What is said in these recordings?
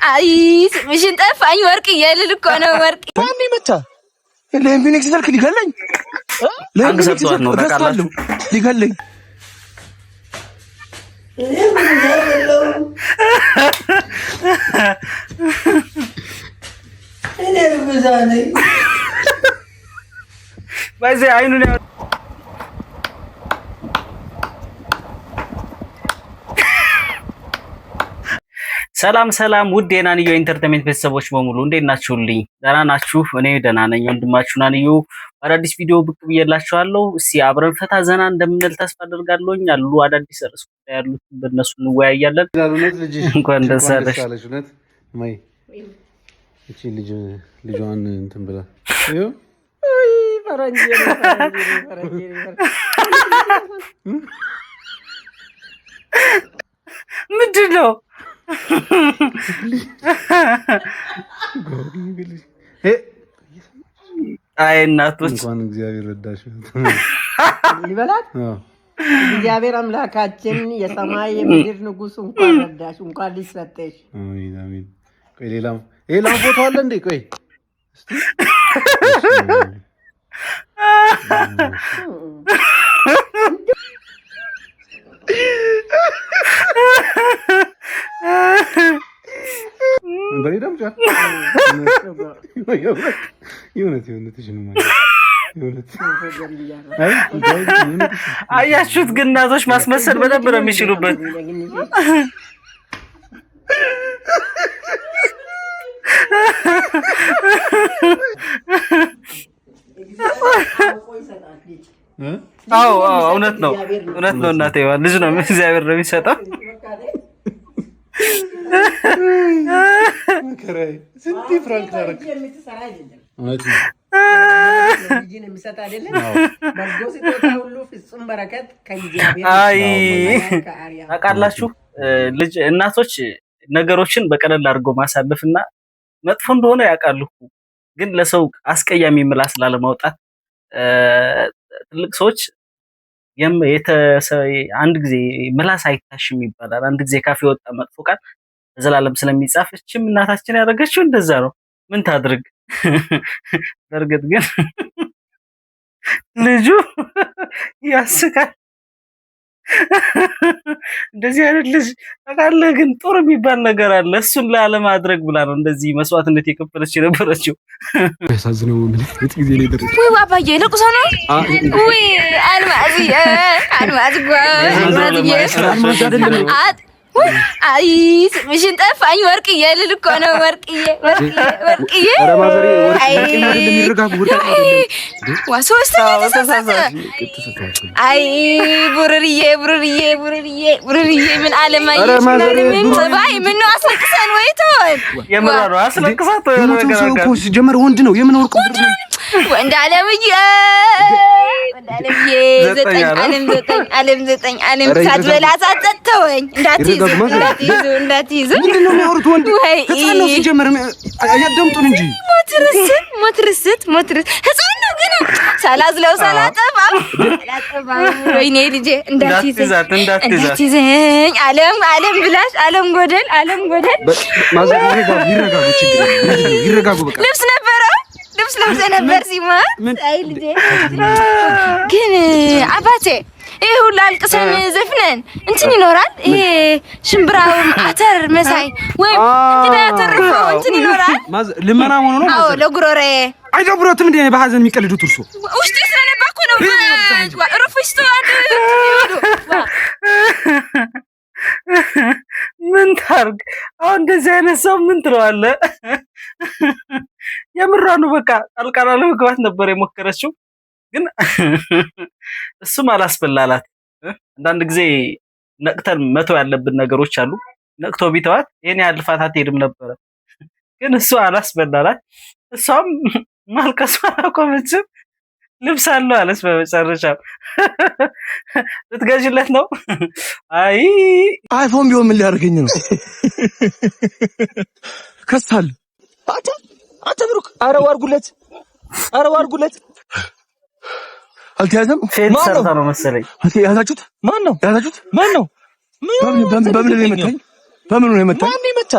አይ ስምሽን ጠፋኝ ወርቅዬ ልል እኮ ነው። ወርቅ ማን መታ? ለኢንፊኒክስ ስልክ ሊገለኝ ለኢንፊኒክስ ስልክ ነው ታውቃላችሁ፣ ሊገለኝ። እኔ ብዛ ነኝ። በዚህ አይኑን ሰላም ሰላም፣ ውድ የናንዮ Entertainment ቤተሰቦች በሙሉ እንዴት ናችሁልኝ? ደህና ናችሁ? እኔ ደህና ነኝ። ወንድማችሁ ናንዮ በአዳዲስ ቪዲዮ ብቅ ብዬላችኋለሁ። እስኪ አብረን ፈታ ዘና እንደምንል ተስፋ አደርጋለሁኝ። አሉ አዳዲስ ርዕስ ጉዳይ ያሉት በእነሱ እንወያያለን። እንኳን ደስ አለሽ። እቺ ልጅ ልጇን እንትን ብላ ምንድን ነው? አይ እናቶች እንኳን እግዚአብሔር ረዳሽ ይበላት። እግዚአብሔር አምላካችን የሰማይ የምድር ንጉሥ እንኳን ረዳሽ፣ እንኳን ልጅ ሰጠሽ። አሜን አሜን። ቆይ ሌላም ሌላም ፎቶ አለ እንዴ? ቆይ እስቲ አያችሁት? ግን እናቶች ማስመሰል በደንብ ነው የሚችሉበት። አዎ አዎ፣ እውነት ነው፣ እውነት ነው። እናቴ ልጅ ነው እግዚአብሔር ነው የሚሰጠው። ስንት ፍራንክ ታረክ? አይ ታውቃላችሁ፣ ልጅ እናቶች ነገሮችን በቀለል አድርገው ማሳለፍ እና መጥፎ እንደሆነ ያውቃሉ፣ ግን ለሰው አስቀያሚ ምላስ ላለማውጣት ትልቅ ሰዎች አንድ ጊዜ ምላስ አይታሽም ይባላል። አንድ ጊዜ ካፍ የወጣ መጥፎ ቃል ዘላለም ስለሚጻፍ እችም እናታችን ያደረገችው እንደዛ ነው። ምን ታድርግ? በእርግጥ ግን ልጁ ያስቃል። እንደዚህ አይነት ልጅ ታውቃለህ። ግን ጦር የሚባል ነገር አለ። እሱን ላለማድረግ ብላ ነው እንደዚህ መስዋዕትነት የከፈለች የነበረችው። ያሳዝነው ምን ጊዜ ላይ ደረሰ። ወይ አባዬ ለቅሶ ነው ወይ አልማዝዬ፣ አልማዝ አልማዝዬ፣ አይ ስምሽን ጠፋኝ ወርቅዬ ልል እኮ ነው። ወርቅዬ ወርቅዬ ወርቅዬ። ዋ ሶስተኛ ተሳሳተ። አይ ቡርርዬ ቡርርዬ ቡርርዬ ቡርርዬ ምን አለማየሽ ምን ጸባይ ምን ነው አስለቅሰን ወይ ተወን። የምሯ ነው አስለቅሳት። ሲጀመር ወንድ ነው የምን ወርቅ ወንድ አለምዬ ወንድ አለምዬ ዘጠኝ አለም ዘጠኝ አለም ዘጠኝ አለም ሳትበላ ሳትጠጥ ተወኝ። እንዳትይዙ እንዳትይዙ እንዳትይዙ። ምንድን ነው የሚያወሩት? ወንድ ህፃን ነው ሲጀመር፣ ያዳምጡን እንጂ። ሞት ርስት ሞት ርስት ሞት ርስት ህፃን ነው ግን ሳላዝለው ሳላጠፋ ሳላጠፋ። ወይኔ ልጄ እንዳትይዘኝ እንዳትይዘኝ። አለም አለም ብላሽ አለም ጎደል አለም ጎደል። ማዘር ይረጋጉ፣ ችግር ይረጋጉ። በቃ ልብስ ነበረው ልብስ ለብሰ ነበር ሲማ። አይ ልጄ ግን አባቴ ይሄ ሁሉ አልቅሰን ዘፍነን እንትን ይኖራል። ይሄ ሽምብራውም አተር መሳይ ወይም እንግዳ ያተረፈው እንትን ይኖራል። ልመና ሆኖ ነው። አዎ ለጉሮሬ አይደብሮትም እንዴ? በሀዘን የሚቀልዱት እርሶ ውስጤ ስለነባ እኮ ነው። ሩፍስቱ ምን ታርግ አሁን? እንደዚህ አይነት ሰው ምን ትለዋለህ? የምሯኑ በቃ ጣልቃ ላለመግባት ነበር የሞከረችው፣ ግን እሱም አላስበላላት። አንዳንድ ጊዜ ነቅተን መተው ያለብን ነገሮች አሉ። ነቅቶ ቢተዋት ይሄን ያህል ልፋት አትሄድም ነበረ፣ ግን እሱ አላስበላላት። እሷም ማልቀሷን አላቆመችም። ልብስ አለው አለች። በመጨረሻ ልትገዥለት ነው። አይ አይፎን ቢሆን ምን ሊያደርገኝ ነው? ከሳል አንተ አንተ ብሩክ፣ ኧረ ዋርጉለት፣ ኧረ ዋርጉለት። አልተያዘም። ፌንት ሰርታ ነው መሰለኝ። ያዛችሁት? ማን ነው ያዛችሁት? ማን ነው? በምን ነው የመታኝ? በምን ነው የመታኝ? ማን የመታ?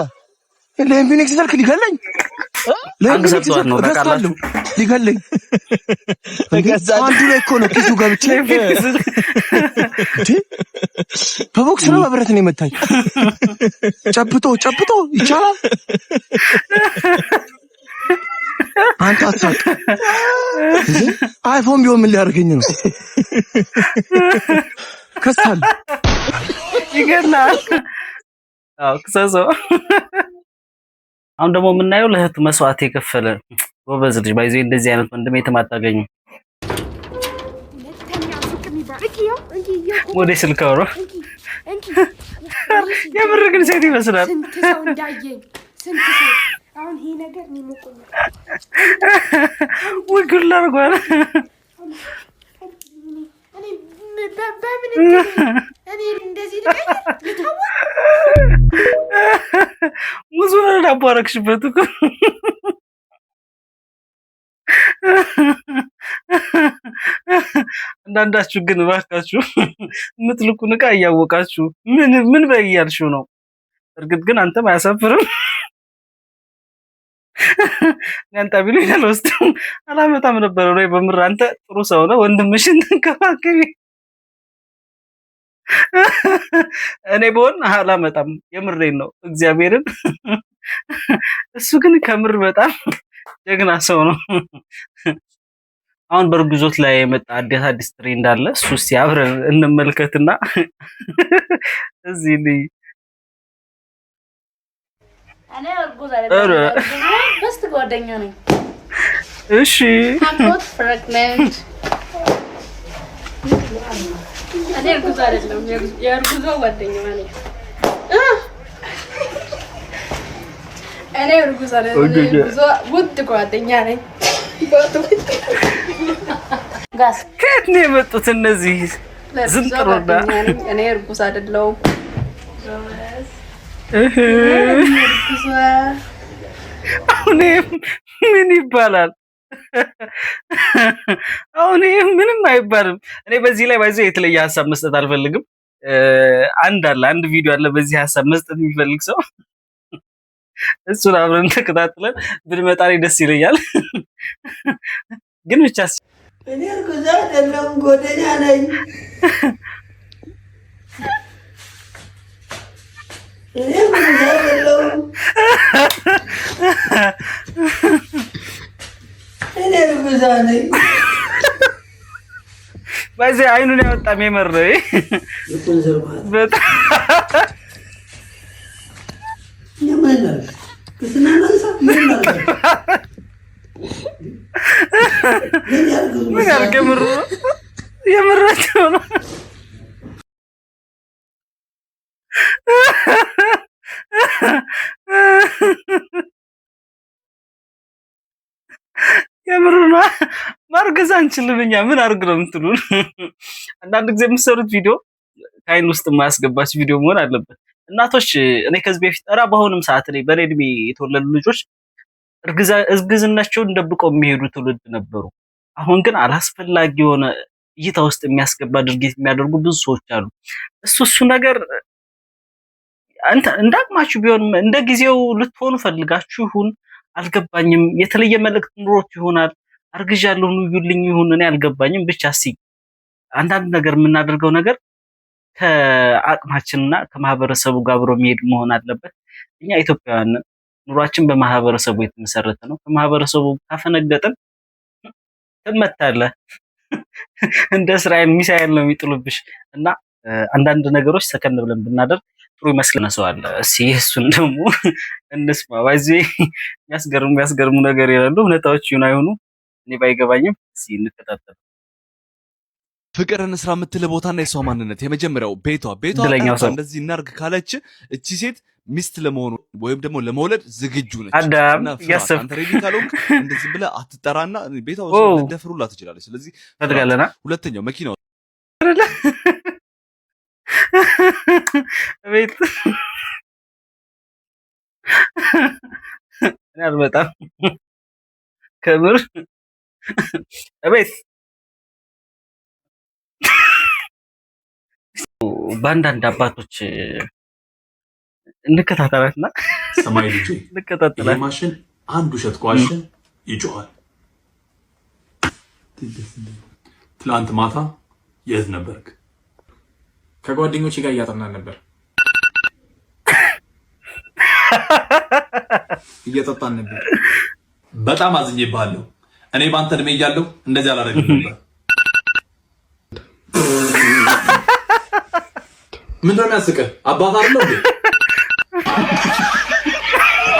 ለኢንፊኒክስ ስልክ ሊገለኝ፣ ለኢንፊኒክስ ስልክ እገዛለሁ ሊገለኝ። አንዱ ላይ እኮ ነው ኪሱ ገብቼ በቦክስ ነው በብረት ነው የመታኝ። ጨብጦ ጨብጦ ይቻላል። አንተ አሳቅ። አይፎን ቢሆን ምን ሊያደርገኝ ነው? ከሳል ይገላል። አዎ ክሰሰው። አሁን ደግሞ የምናየው ለእህቱ መስዋዕት የከፈለ ጎበዝ ልጅ by the way እንደዚህ አይነት ወንድም የትም አታገኙ። ወደ ስልክ አውሮ የምር ግን ሴት ይመስላል። ስንት ሰው እንዳየኝ፣ ስንት ሰው አሁን ይሄ ነገር እኔ ሞቆኛል። ውግል አድርጓል። እኔ በምን እኔ እንደዚህ ልቀይር ልታወቅ ሙዙን ዳቦ አደረግሽበት እኮ። አንዳንዳችሁ ግን እባካችሁ የምትልኩን ዕቃ እያወቃችሁ ምን ምን በይ እያልሽው ነው። እርግጥ ግን አንተም አያሳፍርም። እኔ አንተ ቢሉኝ አልወስድም አላመጣም ነበር ወይ በምር አንተ ጥሩ ሰው ነው፣ ወንድምሽን ተንከባከቢ። እኔ ብሆን አላመጣም፣ የምሬን ነው እግዚአብሔርን። እሱ ግን ከምር በጣም ጀግና ሰው ነው። አሁን በእርግዞት ላይ የመጣ አዲስ አዲስ trend አለ። እሱ እስኪ አብረን እንመልከትና እዚህ ልይ። እኔ እርጉዝ አይደለም፣ best ጓደኛ ነኝ። እሺ I'm not pregnant። እኔ እርጉዝ አይደለም፣ የእርጉዟ ጓደኛ ነኝ። እኔ እርጉዝ አይደለም፣ የእርጉዟ ውድ ጓደኛ ነኝ። ከየት ነው የመጡት እነዚህ ዝንጥሮና? እኔ እርጉዝ አይደለሁም። አሁን ምን ይባላል? አሁን ይሄ ምንም አይባልም። እኔ በዚህ ላይ by the way የተለየ ሀሳብ መስጠት አልፈልግም። አንድ አለ አንድ ቪዲዮ አለ በዚህ ሀሳብ መስጠት የሚፈልግ ሰው እሱን አብረን ተከታትለን ብንመጣ እኔ ደስ ይለኛል። ግን ብቻ እኔ እርጉዝ አይደለሁም፣ ጓደኛ ነኝ። እኔ እርጉዝ አይደለሁም። እኔ እርጉዝ ነኝ። በዚህ አይኑን ያወጣ ሜመር ነው በጣም። ምን ያልክ? የምሩ የምራቸው ነው። የምሩ ነው። ማርገዝ አንችልም እኛ ምን አድርግ ነው የምትሉን? አንዳንድ ጊዜ የምትሰሩት ቪዲዮ ከአይን ውስጥ የማያስገባች ቪዲዮ መሆን አለበት። እናቶች እኔ ከዚህ በፊት ኧረ በአሁንም ሰዓት ላይ በእኔ እድሜ የተወለዱ ልጆች እርግዝናቸውን ደብቀው የሚሄዱ ትውልድ ነበሩ። አሁን ግን አላስፈላጊ የሆነ እይታ ውስጥ የሚያስገባ ድርጊት የሚያደርጉ ብዙ ሰዎች አሉ። እሱ እሱ ነገር እንደ አቅማችሁ ቢሆን እንደ ጊዜው ልትሆኑ ፈልጋችሁ ይሁን አልገባኝም። የተለየ መልእክት ኑሮት ይሆናል። አርግዣለሁ እዩልኝ ይሁን እኔ አልገባኝም። ብቻ እስኪ አንዳንድ ነገር የምናደርገው ነገር ከአቅማችንና ከማህበረሰቡ ጋር አብሮ የሚሄድ መሆን አለበት። እኛ ኢትዮጵያውያን ኑሯችን በማህበረሰቡ የተመሰረተ ነው። ከማህበረሰቡ ካፈነገጥን ትመታለህ። እንደ እስራኤል ሚሳኤል ነው የሚጥሉብሽ። እና አንዳንድ ነገሮች ሰከን ብለን ብናደርግ ጥሩ ይመስለናል። ሰው አለ። እስኪ እሱን ደግሞ እንስማ። by the way የሚያስገርሙ የሚያስገርሙ ነገር ይላሉ። እውነታዎች ይሁን አይሁኑ እኔ ባይገባኝም እስኪ እንከታተል። ፍቅርን ስራ የምትል ቦታና የሷ ማንነት የመጀመሪያው ቤቷ ቤቷ እድለኛው ሰው እንደዚህ እናርግ ካለች እቺ ሴት ሚስት ለመሆኑ ወይም ደግሞ ለመውለድ ዝግጁ ነች። አዳም እና ፍራት። እያሰብክ አንተ ready ካልሆንክ እንደዚህ ብለህ አትጠራና ቤቷ ኦ ልደፍሩላት ትችላለች። ስለዚህ ፍራት። ፈልጋለና ሁለተኛው መኪናው ቤት እኔ አልመጣም። ከምር እቤት በአንዳንድ አባቶች እንከታተላትና ሰማይ ልጄ፣ ይሄ እንከታተላት። ማሽን አንድ ውሸት ከዋሸ ይጮኻል። ትላንት ማታ የት ነበርክ? ከጓደኞቼ ጋር እያጠናን ነበር፣ እየጠጣን ነበር። በጣም አዝኜብሃለሁ። እኔ በአንተ እድሜ እያለሁ እንደዚህ አላደርግም ነበር። ምንድን ነው የሚያስቅህ? አባት አይደለሁ እንዴ?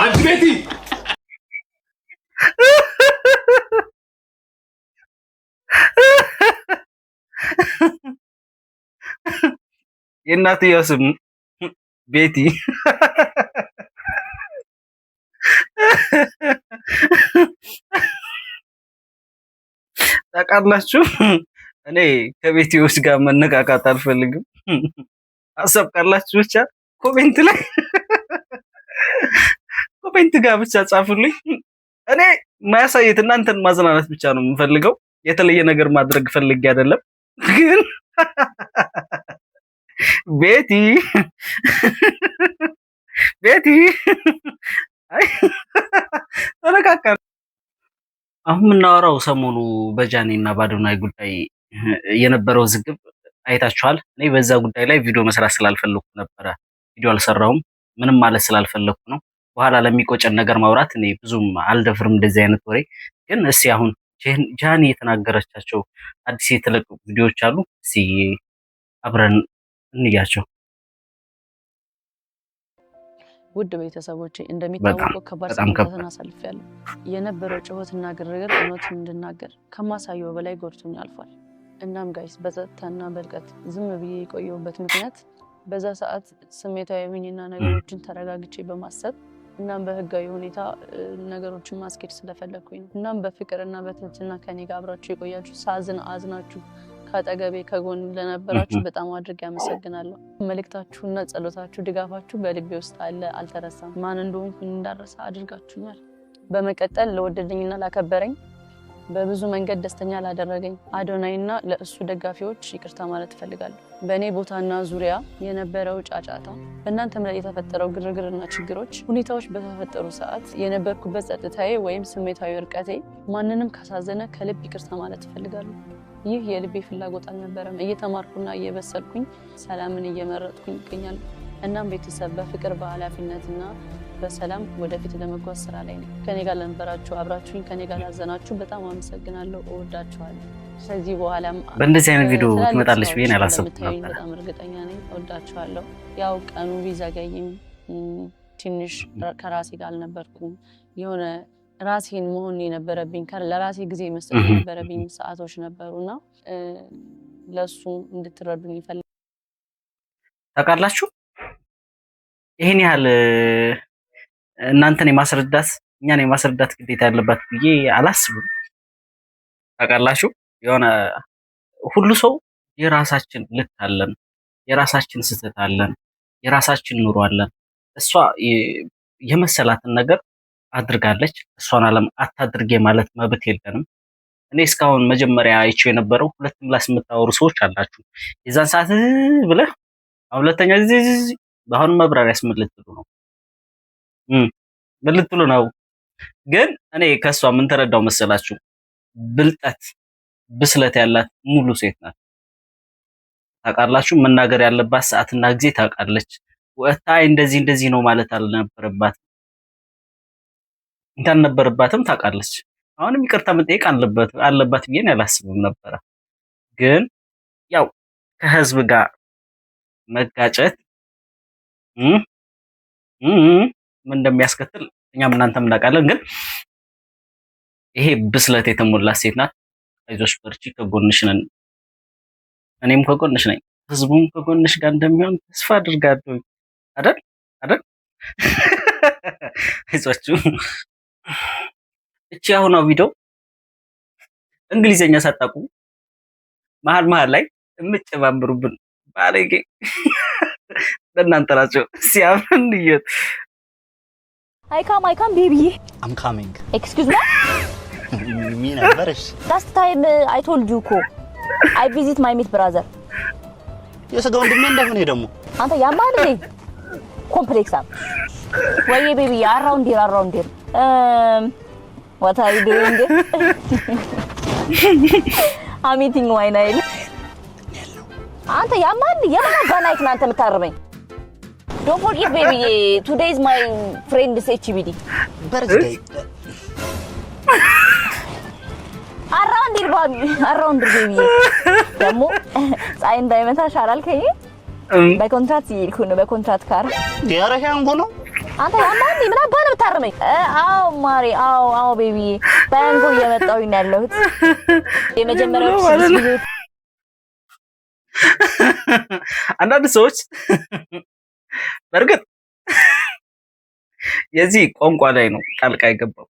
አንቺ ቤቲ። የእናትየው ስም ቤቲ። ታውቃላችሁ፣ እኔ ከቤቲዎች ጋር መነቃቃት አልፈልግም። ሀሳብ ካላችሁ ብቻ comment ላይ፣ comment ጋር ብቻ ጻፉልኝ። እኔ ማያሳየት እናንተን ማዝናናት ብቻ ነው የምፈልገው። የተለየ ነገር ማድረግ ፈልጌ አይደለም። ግን ቤቲ ቤቲ፣ አይ ተነካካ። አሁን የምናወራው ሰሞኑ በጃኒ እና በአዶናይ ጉዳይ የነበረው ውዝግብ አይታችኋል። እኔ በዛ ጉዳይ ላይ ቪዲዮ መስራት ስላልፈለኩ ነበረ ቪዲዮ አልሰራሁም። ምንም ማለት ስላልፈለኩ ነው። በኋላ ለሚቆጨን ነገር ማውራት እኔ ብዙም አልደፍርም እንደዚህ አይነት ወሬ። ግን እስቲ አሁን ጃኒ የተናገረቻቸው አዲስ የተለቀቁ ቪዲዮዎች አሉ። እስቲ አብረን እንያቸው። ውድ ቤተሰቦቼ፣ እንደሚታወቀው ከባድ በጣም ከባድ። ሳምንታትን አሳልፌያለሁ። የነበረው ጩኸትና ግርግር እውነቱን እንድናገር ከማሳየው በላይ ጎድቶኝ አልፏል። እናም guys፣ በጸጥታና በእርቀት ዝም ብዬ የቆየሁበት ምክንያት በዛ ሰዓት ስሜታዊ ሆኜና ነገሮችን ተረጋግቼ በማሰብ እናም በህጋዊ ሁኔታ ነገሮችን ማስኬድ ስለፈለግኩኝ ነው። እናም በፍቅርና በትህትና ከኔ ጋር አብራችሁ የቆያችሁ፣ ሳዝን አዝናችሁ ከአጠገቤ ከጎን ለነበራችሁ በጣም አድርጌ አመሰግናለሁ። መልእክታችሁና ጸሎታችሁ፣ ድጋፋችሁ በልቤ ውስጥ አለ፣ አልተረሳም። ማን እንደሆንኩኝ እንዳረሳ አድርጋችሁኛል። በመቀጠል ለወደደኝና ላከበረኝ፣ በብዙ መንገድ ደስተኛ ላደረገኝ አዶናይና ለእሱ ደጋፊዎች ይቅርታ ማለት እፈልጋለሁ። በእኔ ቦታና ዙሪያ የነበረው ጫጫታ፣ በእናንተም ላይ የተፈጠረው ግርግርና ችግሮች፣ ሁኔታዎች በተፈጠሩ ሰዓት የነበርኩበት ጸጥታዬ ወይም ስሜታዊ እርቀቴ ማንንም ካሳዘነ ከልብ ይቅርታ ማለት እፈልጋለሁ። ይህ የልቤ ፍላጎት አልነበረም። እየተማርኩና እየበሰልኩኝ ሰላምን እየመረጥኩኝ ይገኛሉ። እናም ቤተሰብ፣ በፍቅር በኃላፊነትና በሰላም ወደፊት ለመጓዝ ስራ ላይ ነኝ። ከኔ ጋር ለነበራችሁ፣ አብራችሁኝ ከኔ ጋር ላዘናችሁ በጣም አመሰግናለሁ። እወዳችኋለሁ። ከዚህ በኋላም በእንደዚህ አይነት ቪዲዮ ትላልቅ ትመጣለች ብዬ ስራዎች አላሰብኩም እንደምታዩኝ ነበረ። በጣም እርግጠኛ ነኝ። እወዳችኋለሁ። ያው ቀኑ ቢዘገይም ትንሽ ከራሴ ጋር አልነበርኩም። የሆነ ራሴን መሆን የነበረብኝ፣ ለራሴ ጊዜ መስጠት የነበረብኝ ሰዓቶች ነበሩና ለእሱ እንድትረዱኝ ይፈልጋል። ታውቃላችሁ፣ ይሄን ያህል እናንተን የማስረዳት፣ እኛን የማስረዳት ግዴታ ያለባት ብዬ አላስብም። ታውቃላችሁ፣ የሆነ ሁሉ ሰው የራሳችን ልክ አለን፣ የራሳችን ስህተት አለን፣ የራሳችን ኑሮ አለን። እሷ የመሰላትን ነገር አድርጋለች። እሷን አለም አታድርጌ ማለት መብት የለንም። እኔ እስካሁን መጀመሪያ አይቼው የነበረው ሁለት ምላስ የምታወሩ ሰዎች አላችሁ። የዛን ሰዓት ብለህ አሁን ሁለተኛ ጊዜ አሁን መብራሪያስ ምን ልትሉ ነው? ምን ልትሉ ነው? ግን እኔ ከእሷ ምን ተረዳው መሰላችሁ? ብልጠት፣ ብስለት ያላት ሙሉ ሴት ናት። ታውቃላችሁ፣ መናገር ያለባት ሰዓትና ጊዜ ታውቃለች። ወጣ እንደዚህ እንደዚህ ነው ማለት አልነበረባት እንዳልነበረባትም ታውቃለች። አሁንም ይቅርታ መጠየቅ አለባት ብዬ አላስብም ነበረ። ግን ያው ከህዝብ ጋር መጋጨት ምን እንደሚያስከትል እኛም እናንተም እናውቃለን። ግን ይሄ ብስለት የተሞላ ሴት ናት። አይዞሽ፣ በርቺ፣ ከጎንሽ ነን። እኔም ከጎንሽ ነኝ። ህዝቡም ከጎንሽ ጋር እንደሚሆን ተስፋ አድርጋለሁ። አይደል አይደል? አይዟችሁ። እቺ አሁኗ ቪዲዮ እንግሊዘኛ ሳታውቁ መሀል መሀል ላይ የምትጨማምሩብን ባለጌ ለእናንተ ናቸው። ሲያምር እየት I come, I come, baby. I'm coming. Excuse me. Me ነበርሽ። Last time I told you እኮ I visit my meet brother. የስጋ ወንድሜ እንደሆነ ደግሞ አንተ ያማል እንዴ? Complex አም ወይ baby, around here, around here. What are you doing? I'm eating wine አይደል? አንተ ያማል። የማን አባ ናይክ ነው አንተ የምታርመኝ? Don't forget, baby, today is my friend's HBD Birthday. Around here, baby, around here, baby. ደግሞ ፀሐይ እንዳይመታሽ አላልከኝ? በኮንትራት እየሄድኩ ነው፣ በኮንትራት car። ኧረ ያንጎ ነው። አንተ ያማል። ምን አባ ነው የምታርመኝ? አዎ ማሪ፣ አዎ አዎ baby፣ በያንጎ እየመጣሁኝ ነው ያለሁት። የመጀመሪያው ማለት ነው። 6 ጊዜ። አንዳንድ ሰዎች በእርግጥ የዚህ ቋንቋ ላይ ነው ጣልቃ የገባው።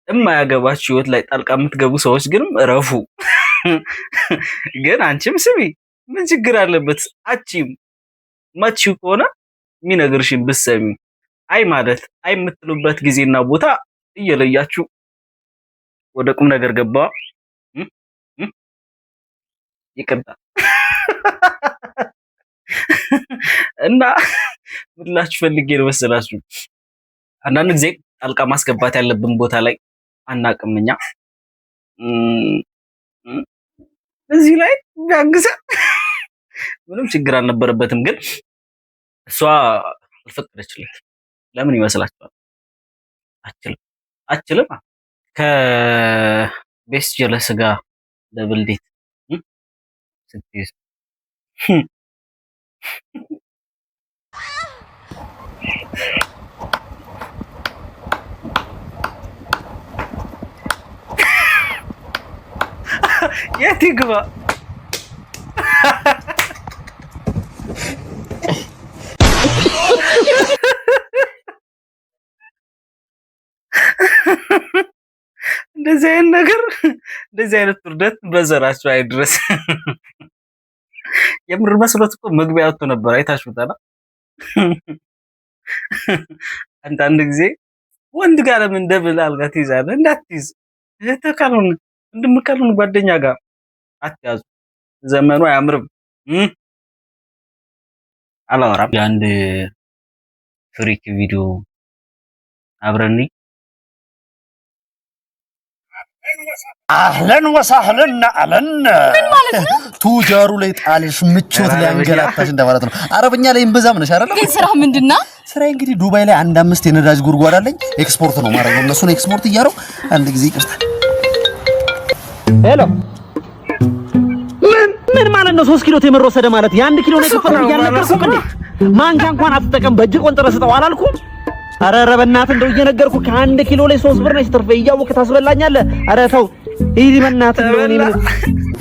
የማያገባችሁ ህይወት ላይ ጣልቃ የምትገቡ ሰዎች ግን እረፉ። ግን አንቺም ስሚ፣ ምን ችግር አለበት? አቺም መቺው ከሆነ የሚነግርሽን ብትሰሚ፣ አይ ማለት አይ የምትሉበት ጊዜና ቦታ እየለያችሁ። ወደ ቁም ነገር ገባ። ይቅርታ። እና ምን ልላችሁ ፈልጌ ነው መሰላችሁ፣ አንዳንድ ጊዜ ጣልቃ ማስገባት ያለብን ቦታ ላይ አናቅም እኛ። እዚህ ላይ ቢያግዘ ምንም ችግር አልነበረበትም፣ ግን እሷ አልፈቀደችለት። ለምን ይመስላችኋል? አችልም አችልም። ከ best ጀለስ ጋር double date ስትይዝ የት ይግባ? እንደዚህ አይነት ነገር፣ እንደዚህ አይነት ውርደት በዘራችሁ አይድረስ። የምር መስሎት እኮ መግቢያ ወጥቶ ነበር። አይታችሁታል። አንዳንድ ጊዜ ወንድ ጋር ለምን double አልጋ ትይዛለህ? እንዳትይዝ። እህትህ ካልሆነ፣ ወንድም ካልሆነ ጓደኛ ጋር አትያዙ። ዘመኑ አያምርም። አላወራም። የአንድ freak ቪዲዮ አብረን እንይ። أهلا وسهلا አለን። ምን ማለት ነው? ቱጃሩ ላይ ጣልሽ ምቾት ላይ አንገላታሽ እንደማለት ነው። አረብኛ ላይ እምብዛም ነሽ አይደል? ግን ስራ ምንድን ነው? ስራዬ እንግዲህ ዱባይ ላይ አንድ አምስት የነዳጅ ጉድጓድ አለኝ። ኤክስፖርት ነው ማድረገው። እነሱን ኤክስፖርት እያደረኩ አንድ ጊዜ ይቅርታ። Hello፣ ምን ምን ማለት ነው? 3 ኪሎ ቴምር ወሰደ ማለት የ1 ኪሎ ነው የከፈልኩት እያልነገርኩህ እንዴ? ማንኪያ እንኳን አትጠቀም፣ በእጅ ቆንጥረህ ስጠው አላልኩም? ኧረ ኧረ በእናትህ እንደው እየነገርኩህ ከ1 ኪሎ ላይ 3 ብር ነች ትርፌ፣ እያወቅህ ታስበላኛለህ። ኧረ ተው ይህ በእናትህ እንደው እኔ ምን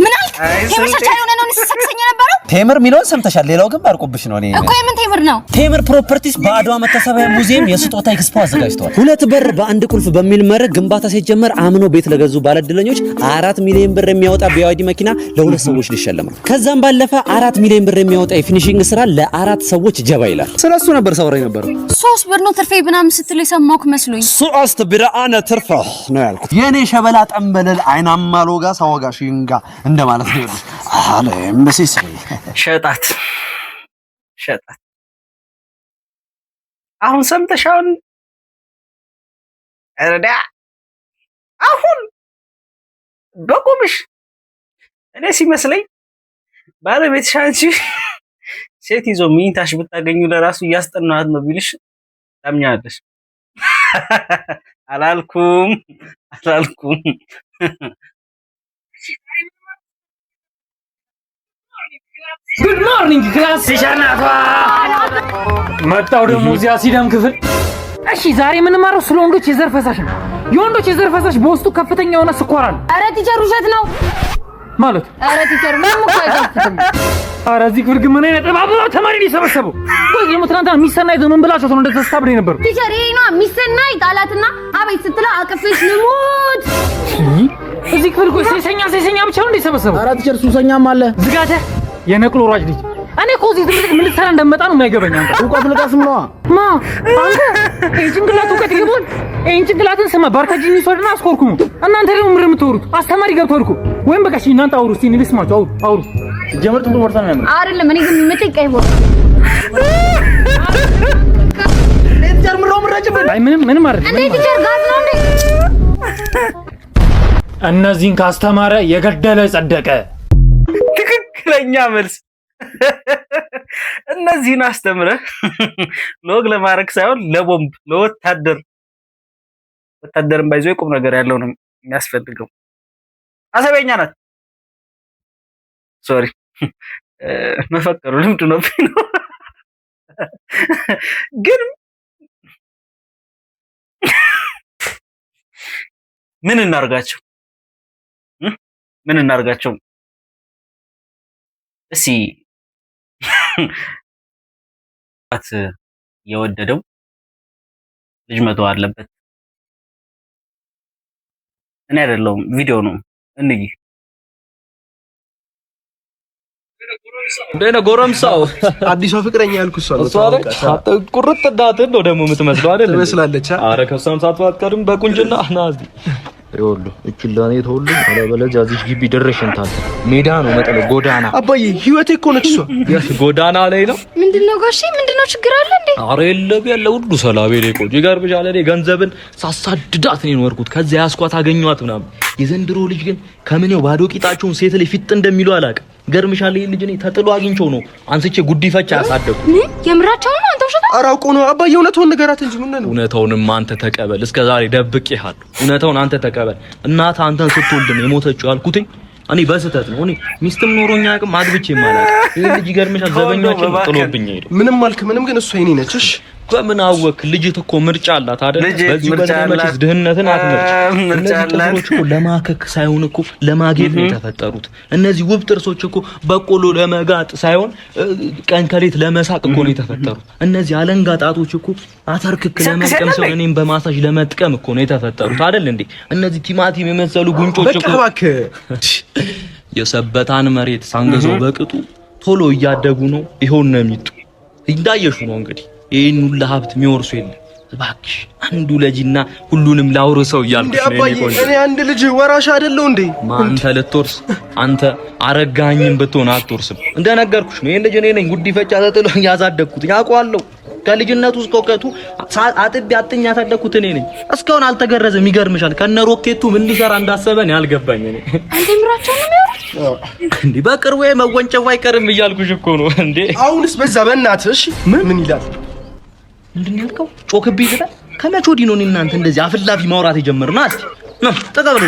ምን አልክ? ቴምር ቸርቻሪ ሆነህ ነው ስትሰክሰኝ የነበረው? ቴምር የሚለውን ሰምተሻል። ሌላው ግን ባርቆብሽ ነው። እኔ እኮ የምን ቴምር ነው? ቴምር ፕሮፐርቲስ በአድዋ መታሰቢያ ሙዚየም የስጦታ ኤክስፖ አዘጋጅተዋል። ሁለት በር በአንድ ቁልፍ በሚል መርህ ግንባታ ሲጀመር አምኖ ቤት ለገዙ ባለዕድለኞች 4 ሚሊዮን ብር የሚያወጣ BYD መኪና ለሁለት ሰዎች ሊሸለም ነው። ከዛም ባለፈ 4 ሚሊዮን ብር የሚያወጣ የ finishing ስራ ለአራት ሰዎች ጀባ ይላል። ስለሱ ነበር ሳወራ የነበረው። 3 ብር ነው ትርፌ ምናምን ስትል የሰማሁህ መስሎኝ። 3 ብር አነ ትርፈ ነው ያልኩት። የኔ ሸበላ ጠንበለል አይናማ ሎጋ ሳወጋ ሽንጋ እንደማለት ነው። አለ ኤምባሲ ሸጣት ሸጣት። አሁን ሰምተሽ አሁን ረዳ አሁን በቁምሽ እኔ ሲመስለኝ ባለቤትሽ አንቺ ሴት ይዞ ሚኝታሽ ብታገኙ ለራሱ እያስጠናት ነው ቢልሽ ታምኛለሽ? አላልኩም አላልኩም። Good morning, class። መጣው ደግሞ እዚያ ሲደም ክፍል። እሺ፣ ዛሬ የምንማረው ስለ ወንዶች የዘር ፈሳሽ ነው። የወንዶች የዘር ፈሳሽ በውስጡ ከፍተኛ የሆነ ስኳር አለ። ኧረ teacher፣ ውሸት ነው። ማለት? ኧረ teacher፣ ምንም እኮ አይጣፍጥም። ኧረ እዚህ ክፍል ግን ምን አይነት እባብ ተማሪ ነው የሰበሰበው? ቆይ ደግሞ ትናንትና ሚሰናይት ምን ብላችሁት ነው እንደተስታብደ የነበረው? Teacher፣ ይሄ ነዋ ሚሰናይት አላትና አቤት ስትለው አቅፌሽ ልሙት። እዚህ ክፍል ቆይ ሴሰኛ ሴሰኛ ብቻ ነው እንደ የሰበሰበው? ኧረ teacher፣ ሱሰኛም አለ። ዝጋተ የነቅሎ ሯጭ ልጅ። እኔ እኮ እዚህ ትምህርት ቤት ምን ልትሰራ እንደመጣ ነው የማይገባኝ። አንተ እውቀት ልቀስም ነዋ። ማ አንተ ይሄን ጭንቅላት እውቀት ይገባል? ይሄን ጭንቅላትን ስማ ባርካጂኒ ሶድና አስኮርኩሙ። እናንተ ደግሞ ምንድን ነው የምትወሩት? አስተማሪ ገብቷል እኮ። ወይም በቃ እሺ እናንተ አውሩ እስቲ እኔ ልስማችሁ። አውሩ አውሩ። ሲጀመር ጥቁር ቦርሳ ነው የሚያምረው። አይደለም፣ እኔ ግን የሚመቸኝ ቀይ ቦርሳ። አይ ምንም ምንም አይደለም። እንዴ teacher፣ ጋዝ ነው እንዴ? እነዚህን ካስተማረ የገደለ ጸደቀ። ትክክለኛ መልስ። እነዚህን አስተምረህ ለወግ ለማድረግ ሳይሆን ለቦምብ፣ ለወታደር። ወታደርን ባይዞ ቁም ነገር ያለው ነው የሚያስፈልገው። አሰበኛ ናት። Sorry፣ መፈቀሩ ልምድ ነው ነው ግን ምን እናርጋቸው? ምን እናርጋቸው? እስኪ የወደደው ልጅ መተው አለበት። እኔ አይደለሁም፣ ቪዲዮ ነው። እንይ። እንዴት ነው ጎረምሳው? አዲሷ ፍቅረኛ ያልኩህ እሷ ነው። እሷ ነች። ቁርጥ እንዳትን ነው ደግሞ የምትመስለው አይደል? ትመስላለች። ኧረ ከእሷም ሳትሆን አትቀርም በቁንጅና። ና እዚህ። ይኸውልህ እችን ለእኔ ተውልኝ፣ አለበለዚያ እዚህ ግቢ ድርሽ እንታል ሜዳ ነው መጠለው ጎዳና። አባዬ፣ ህይወቴ እኮ ነች እሷ። ጎዳና ላይ ነው። ምንድነው ጋሼ? ምንድነው፣ ችግር አለ እንዴ? ኧረ የለም ያለ ሁሉ ሰላም የኔ ቆንጆ። ይገርምሻል፣ እኔ ገንዘብን ሳሳድዳት ነው የኖርኩት። ከዚያ ያስኳት አገኘኋት ምናምን። የዘንድሮ ልጅ ግን ከምኔው ባዶ ቂጣቸውን ሴት ላይ ፊጥ እንደሚሉ አላውቅም። ይገርምሻል፣ ይሄን ልጅ እኔ ተጥሎ አግኝቼው ነው አንስቼ ጉዲፈቻ ያሳደግኩት። ምን የምራቸውን ነው? አንተ ውሸታ። ኧረ አውቆ ነው አባዬ፣ እውነቱን ንገራት እንጂ ምን ነው? እውነታውንም አንተ ተቀበል። እስከ ዛሬ ደብቄሃለሁ። እውነታውን አንተ ተቀበል። እናትህ አንተን ስትወልድ ነው የሞተችው ያልኩትኝ እኔ በስህተት ነው። እኔ ሚስትም ኖሮኝ አያውቅም፣ አግብቼም አላውቅም። ይሄ ልጅ ይገርምሻል፣ ዘበኛችን ጥሎብኝ ሄደው። ምንም አልክ ምንም፣ ግን እሷ የኔ ነች። እሺ። በምን አወክ? ልጅት እኮ ምርጫ አላት አይደል? ልጅት በዚሁ ምርጫ በዚህ መቼስ አላት። ድህነትን አትመርጭ። ምርጫ እነዚህ አላት። ጥፍሮች እኮ ለማከክ ሳይሆን እኮ ለማጌጥ ነው የተፈጠሩት። እነዚህ ውብ ጥርሶች እኮ በቆሎ ለመጋጥ ሳይሆን ቀን ከሌት ለመሳቅ እኮ ነው የተፈጠሩት። እነዚህ አለንጋ ጣቶች እኮ አተርክክ ለመልቀም ሳይሆን እኔም በማሳጅ ለመጥቀም እኮ ነው የተፈጠሩት አይደል እንዴ? እነዚህ ቲማቲም የመሰሉ ጉንጮች በቃ እኮ እባክህ። የሰበታን መሬት ሳንገዛው በቅጡ ቶሎ እያደጉ ነው። ይኸው ነው የሚጡ እንዳየሹ ነው እንግዲህ። ይሄን ሁሉ ሀብት የሚወርሱ የለም። እባክሽ አንዱ ለጂና ሁሉንም ላውርሰው እንዴ እያልኩሽ ነው የኔ አባዬ፣ ቆንጆ። እኔ አንድ ልጅ ወራሽ አይደለሁ እንዴ? አንተ ልትወርስ? አንተ አረጋኝም ብትሆን አትወርስም። እንደነገርኩሽ ነው። ይሄን ልጅ እኔ ነኝ ጉዲፈቻ ተጥሎ ያሳደግኩት፣ ያውቀዋለሁ። ከልጅነቱ እስከ እውቀቱ አጥቤ አጥኝ ያሳደግኩት እኔ ነኝ። እስካሁን አልተገረዘም። ይገርምሻል። ከነ ሮኬቱ ምን ሊሰራ እንዳሰበ እኔ አልገባኝ። እኔ አንተ የምራቸውን ነው የሚያወሩት? እንዴ በቅርቡ መወንጨፉ አይቀርም እያልኩሽ እኮ ነው። እንዴ አሁንስ በዛ በእናትህ። እሺ ምን ይላል? ምንድን ነው ያልከው? ጮክብኝ ልበል? ከመቼ ወዲህ ነው እኔ እናንተ እንደዚህ አፍላፊ ማውራት የጀመርነው? እስኪ ና ጠጋ በል፣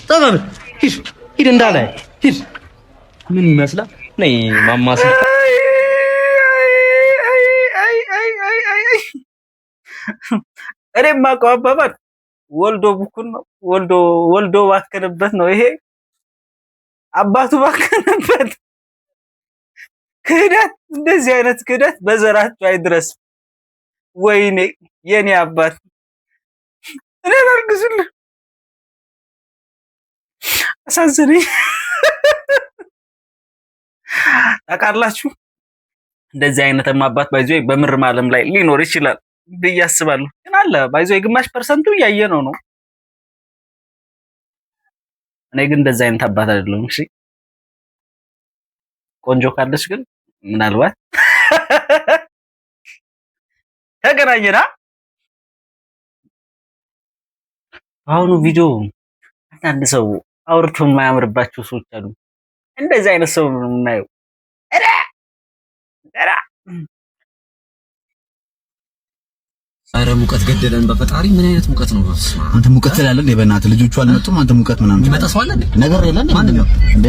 ጠጋ በል፣ ሂድ ሂድ፣ እንዳለ ሂድ። ምን ይመስላል? ነይ ማማስ። እኔ የማውቀው አባባል ወልዶ ቡኩን ነው። ወልዶ ወልዶ ባከነበት ነው። ይሄ አባቱ ባከነበት። ክህደት፣ እንደዚህ አይነት ክህደት በዘራችሁ አይድረስ። ወይኔ የኔ አባት፣ እኔ ላርግዝልህ፣ አሳዘነኝ። ታውቃላችሁ፣ እንደዚህ አይነት አባት by the way በምርም ዓለም ላይ ሊኖር ይችላል ብዬ አስባለሁ። ግን አለ by the way፣ ግማሽ percent ኡ እያየ ነው ነው። እኔ ግን እንደዚህ አይነት አባት አይደለሁም። እሺ፣ ቆንጆ ካለች ግን ምናልባት ተገናኘና። በአሁኑ ቪዲዮ አንዳንድ ሰው አውርቶ የማያምርባቸው ሰዎች አሉ። እንደዚህ አይነት ሰው ነው የምናየው። ኧረ ኧረ። ኧረ ሙቀት ገደለን በፈጣሪ። ምን አይነት ሙቀት ነው? በስመ አብ። አንተ ሙቀት ትላለህ እንዴ? በእናትህ ልጆቹ አልመጡም። አንተ ሙቀት ምናምን የሚመጣ ሰው አለ እንዴ? ነገር የለም ማን ነው እንዴ?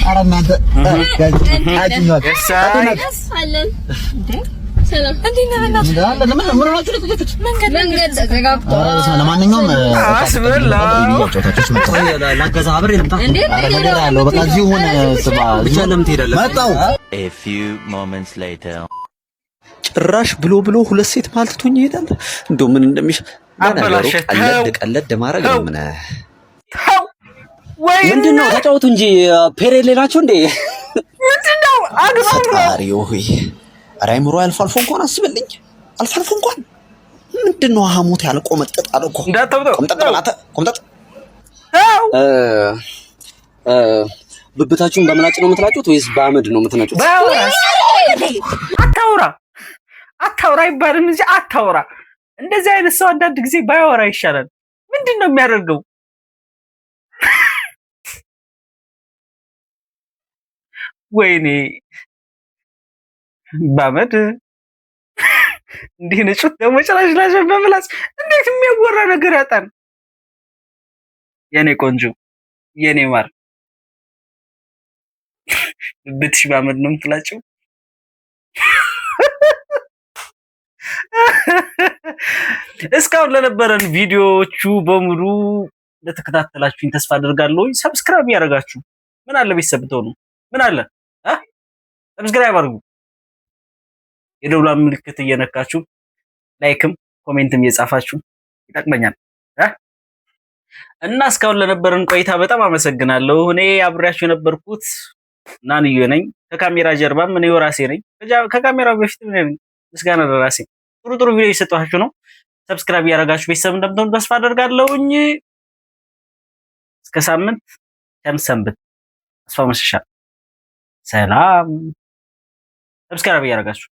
ኧረ እናንተ አለን። ሰላም፣ እንዴት ነህ? በእናትህ ምን ምን ሆናችሁ ነው የቆያችሁት? መንገድ ተዘጋግቷል። ለማንኛውም ላገዛ አብሬ ልምጣ። እንዴ ነገር አለው። በቃ እዚሁ ሆነ ስማ፣ ብቻ ለምን ትሄዳለህ? መጣሁ። A few moments later. ጭራሽ ብሎ ብሎ ሁለት ሴት መሀል ትቶኝ ይሄዳል። እንደው ምን እንደሚሽ ለነገሩ አበላሸ። ቀለድ ተው። ቀለድ ማድረግ ነው። ምን ወይኔ። ምንድን ነው? ተጫወቱ እንጂ period ላይ ናቸው እንዴ? ምንድን ነው? አግባብ ነው። ፈጣሪ ሆይ፣ ኧረ አይምሮ አልፎ አልፎ እንኳን አስብልኝ። አልፎ አልፎ እንኳን ምንድን ነው ሐሞት ያልቆመጠጥ አለ እኮ። እንዳታብጠው። ቆምጠጥ በል አንተ፣ ቆምጠጥ። ብብታችሁን በምላጭ ነው የምትላጩት ወይስ በአመድ ነው የምትነጩት? ባያወራስ? አታውራ አታውራ አይባልም እንጂ አታውራ። እንደዚህ አይነት ሰው አንዳንድ ጊዜ ባያወራ ይሻላል። ምንድን ነው የሚያደርገው? ወይኔ ባመድ እንዲህ ንጩት ደግሞ ጭራሽ ላሸ በምላስ እንዴት የሚያወራ ነገር ያጣን። የኔ ቆንጆ የኔ ማር ብትሽ ባመድ ነው የምትላጭው። እስካሁን ለነበረን ቪዲዮዎቹ በሙሉ እንደተከታተላችሁኝ ተስፋ አደርጋለሁ። Subscribe ያደረጋችሁ ምን አለ ቤተሰብ ብትሆኑ ምን አለ እ subscribe አድርጉ። የደውሏን ምልክት እየነካችሁ like ም comment ም እየጻፋችሁ ይጠቅመኛል እ እና እስካሁን ለነበረን ቆይታ በጣም አመሰግናለሁ። እኔ አብሬያችሁ የነበርኩት ናንዬ ነኝ። ከካሜራ ጀርባም እኔው ራሴ ነኝ። ከካሜራው በፊትም እኔ ነኝ። ምስጋና ለራሴ። ጥሩ ጥሩ ቪዲዮ እየሰጠኋችሁ ነው። Subscribe እያደረጋችሁ ቤተሰብ እንደምትሆኑ ተስፋ አደርጋለሁኝ። እስከ ሳምንት ቸር ሰንብት። ተስፋ መሸሻ ሰላም። Subscribe እያደረጋችሁ።